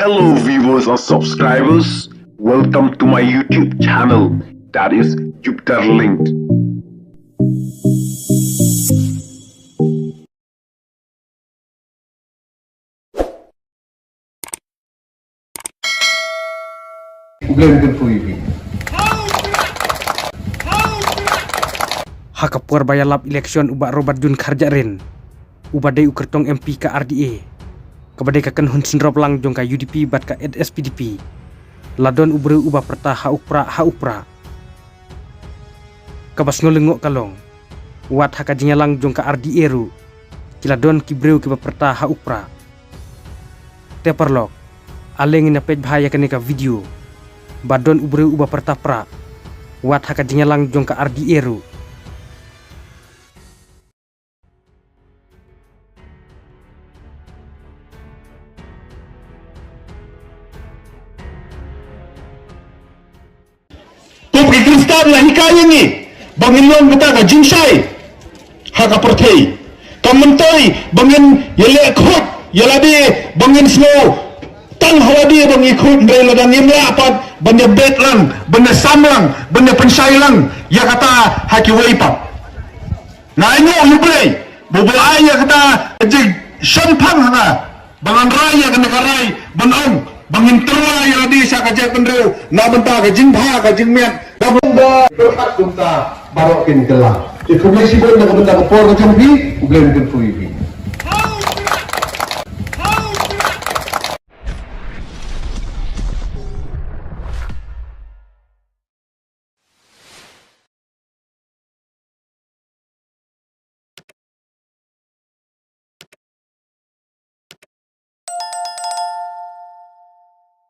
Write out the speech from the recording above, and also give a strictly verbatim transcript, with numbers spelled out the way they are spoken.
Hello viewers and subscribers, welcome to my YouTube channel, that is Jupiter Linked. Ha ka por ba ïalap election u Bah Robert June Kharjahrin, uba dei u kyrtong M P ka R D A, kaba dei ka kynhun synrop lang jong ka U D P bad ka S P D P, la don u briew uba pyrta ha u prah, ha u prah. Kaba sngewlyngngoh ka long, wat ha ka jingïalang jong ka R D A ruh, ki la don ki briew kiba pyrta ha u prah. Te paralok, ale ngin ïa peit bha ïa kane ka video, ba don u briew uba pyrta prah, wat ha ka jingïalang jong ka R D A ruh. Pop ki Khristan la hikai ïa ngi ba ngin long kata ka jingshai ha ka pyrthei. Kam myntoi ba ngin ïaleh khuid ïa lade, ba ngin sngew tang ha lade ba ngi khuid, hynrei lada ngim lah pat ban ïabet lang, ban ïasam lang, ban ïapynshai lang ïa kata ha kiwei pat. Nga ainguh ïa U Blei ba u ba la ai ïa kata ka jingshemphang ha nga ba ngan rai ïa kane ka rai ban ong ba ngin tyrwa ïa lade sha ka jaitbynriew na bynta ka jingbha ka jingmiat. Ka bynta pyrkhat kumta baroh kin kylla. Te khublei shibun na ka bynta ka por ka jong phi. U Blei un kyrkhu ïa phi.